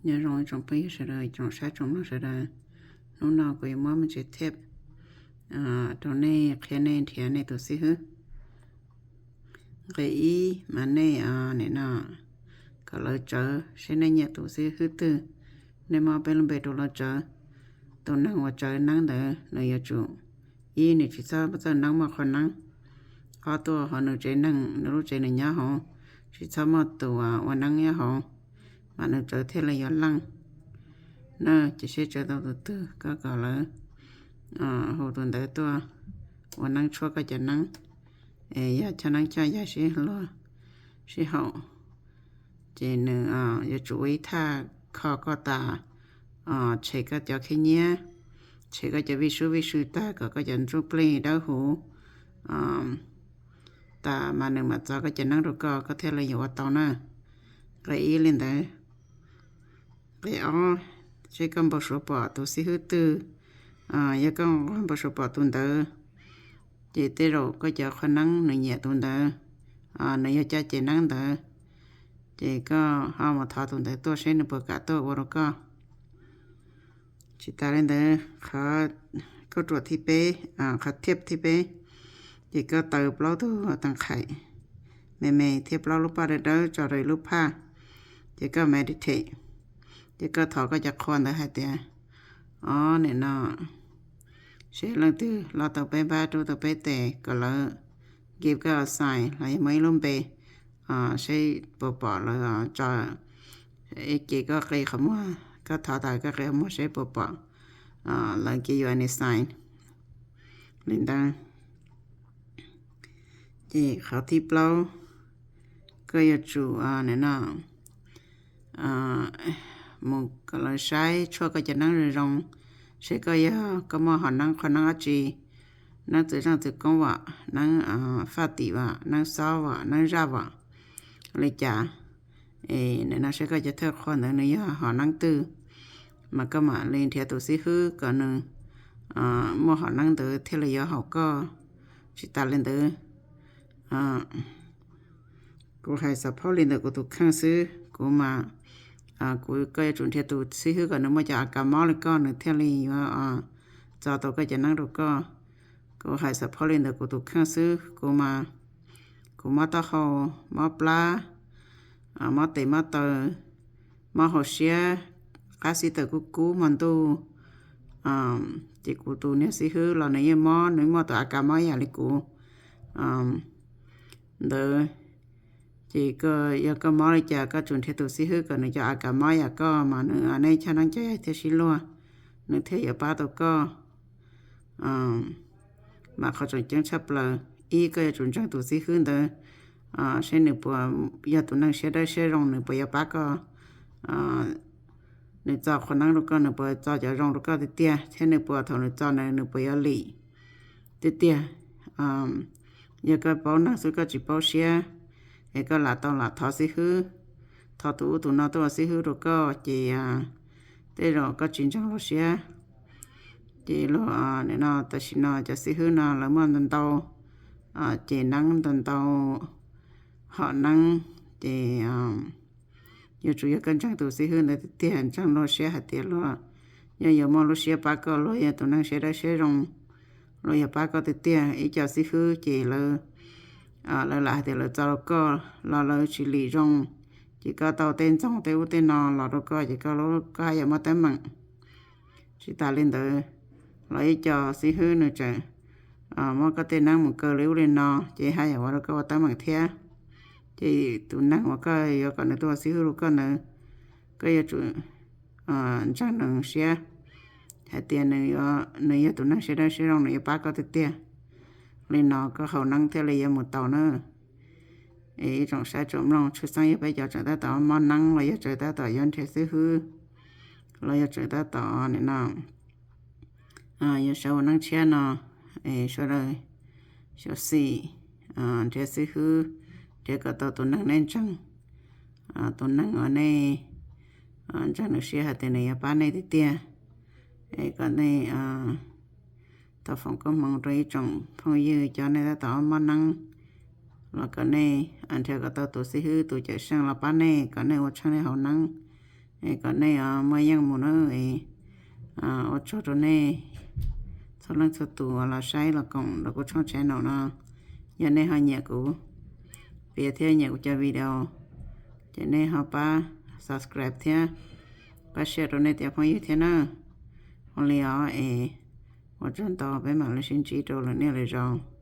Nyob zoo ib tsoom phooj ywg sawv daws, tsoom saib tsoom mloog sawv daws. Hnub no kuv yuav muab me ntsis tip rau nej qhia nej nrhiav nej tus xib hwb. Nqe ib mas nej nim no kom lawv tsawv seb nej nyiam tus xib hwb twg, nej muab peb lub npe rau lawv tsawv. Tus neeg uas tsawv neeb ntawd nws yuav tsum, ib, nws tsis txhob txawj neeb muaj qhua neeb. Ob, tuaj hauv nws tsev neeg, nws lub tsev nws nyob hauv, tsis txhob muaj tus ua neeb nyob hauv, mas nws tsawv thiaj li yuav leej na. Ces seb tsawv tau tus twg koj kom lawv hu tus ntawd tuaj ua neeb tshuab koj cov neeb, es yog coj neeb coj yaig sib luag sib haum, ces nws yuav tsum ua ib thaj kho koj tas, tshem koj cov khib nyiab, tshem koj cov vij sub vij sw tag kom koj cov ntsuj plig dawb huv tas mas nws mam txo koj cov neeb rau koj, koj thiaj li yuav ua tau na. Nqe ib li ntawd. Nqe ob, seb koj npau suav pom tus xib hwb twg. Yog koj npau suav pom tus ntawd, ces tej zaum koj cov qhua neeb nws nyiam tus ntawd, nws yog caj ces neeb ntawd, ces koj ho mus thov tus ntawd tuaj seb nws puas kam tuaj ua rau koj. Tsis tas li ntawd, qhov kauj ruam thib peb, qhov tip thib peb, ces koj taws plaub tug tag qhais me me thiab plaub lub paj dawb dawb tso rau lub phaj, ces koj meditate, ces koj thov koj cov qhua ntawd hais tias, ob, nim no seb leej twg los tau peb npab rub tau peb tes kom lawv give koj a sign los yog muaj ib lub npe, seb puas pom lawv tso, ces koj qi qhov muag, koj thov tas koj qi qhov muag seb puas pom lawv give you any sign li ntawd. Ces qhov thib plaub, koj yuav tsum nim no mus kom lawv saib tshuaj koj cov neeb zoo zoo, seb koj yog koj muaj hom neeb qhua neeb dab tsi, neeb txwv zeej txwv koob vam, neeb faj tim vam, neeb xob vam, neeb zaj vam li cas. Es nim no seb koj cov thawj qhua ntawd nws yog hom neeb twg, mas koj mam li nrhiav tus xib hwb kom nws muaj hom neeb ntawd thiaj li yuav haum koj. Tsis tas li ntawd, kuv hais support li ntawm kuv tus kheej xwb, kuv mas, kuv, koj yuav tsum nrhiav tus xib hwb kom nws muaj cov a kas mob li koj nws thiaj li yuav txo tau koj cov neeb rau koj. Kuv hais support li ntawm kuv tus kheej xwb, kuv mas, kuv mob taub hau, mob plab, mob tes mob taw, mob hauv siab, qab xib taws kub kub hmo ntuj, ces kuv tus niag xib hwb los nws yeej mob, nws muaj tus a kas mob yam li kuv ntawd. Ces koj yog koj mob li cas koj tsum nrhiav tus xib hwb kom nws cov a kas mob yam koj mas nws, nej coj neeb coj yaig thiaj sib luag, nws thiaj yuav pab tau koj. Mas qhov tseem ceeb tshaj plaws, ib, koj yuav tsum ntseeg tus xib hwb ntawd, seb nws puas yog tus neeg siab dawb siab zoo, nws puas yuav pab koj, nws txo qhua neeb rau koj nws puas txo cov zoo rau koj tiag tiag, thiab nws puas, thaum nws txo na nws puas yuav lim tiag tiag. Yog koj paub neeg xwb koj tsis paub siab, es koj lam tau lam thov xib hwb, thov tus ub tus no tuaj ua xib hwb rau koj ces tej zaum koj tsis ntseeg luag siab. Ces luag, nim no tam sim no cov xib hwb no lawv muaj ntau ntau ces neeb, ntau ntau hom neeb, ces yuav tsum yog koj ntseeg tus xib hwb ntawd tiag tiag, ntseeg luag siab hais tias luag yeej yuav muaj lub siab pab koj, luag yog tus neeg siab dawb siab zoo, luag yog pab koj tiag tiag. Ib co xib hwb ces lawv, lawv lam hais tias lawv txo rau koj los lawv tsis lim zoo, ces koj tau tej ntxoog tej ub tej no los rau koj ces koj, koj haj yam muaj teeb meem. Tsis tas li ntawd, los ib co xib hwb nws tseem muab koj tej neeb mus kaw li ub li no ces haj yam ua rau koj ua teeb meem thiab. Ces tus neeg uas koj yuav kom nws tuaj ua xib hwb rau koj ntawd, koj yuav tsum ntseeg nws siab hais tias nws yog tus neeg siab dawb siab zoo, nws yuav pab koj tiag tiag. Li no koj haus neeb thiaj li yuav mus tau na. Es ib tsoom saib tsoom mloog, tshwj xeeb yog peb cov tseem tab tom mob neeb los yog tseem tab tom yuav nrhiav xib hwb los yog tseem tab tom nim no yuav sawv ua neeb tshiab no, es sawv daws xyuam xim nrhiav xib hwb, nrhiav kom tau tus neeg nej ntseeg, tus neeg uas nej ntseeg nws siab hais tias nws yuav pab nej tiag tiag. Es kom nej tau foom koob hmoov rau ib tsoom phooj ywg cov nej tab tom mob neeb los kom nej nrhiav kom tau tus xib hwb tus cawm seej los pab nej kom nej ua tsheej nej haus neeb. kom nej muaj yeej mus na. Ua tsaug rau nej txhua leej txhua tus uas los saib los koom rau kuv tshooj channel no. Yog nej ho nyiam kuv piav thiab nyiam kuv cov video, ces nej ho pab subscribe thiab pab share rau nej cov phooj ywg thiab na. Ua li os es ua tsaug ntau, peb mam li sib ntsib rau lwm niaj lwm zaus.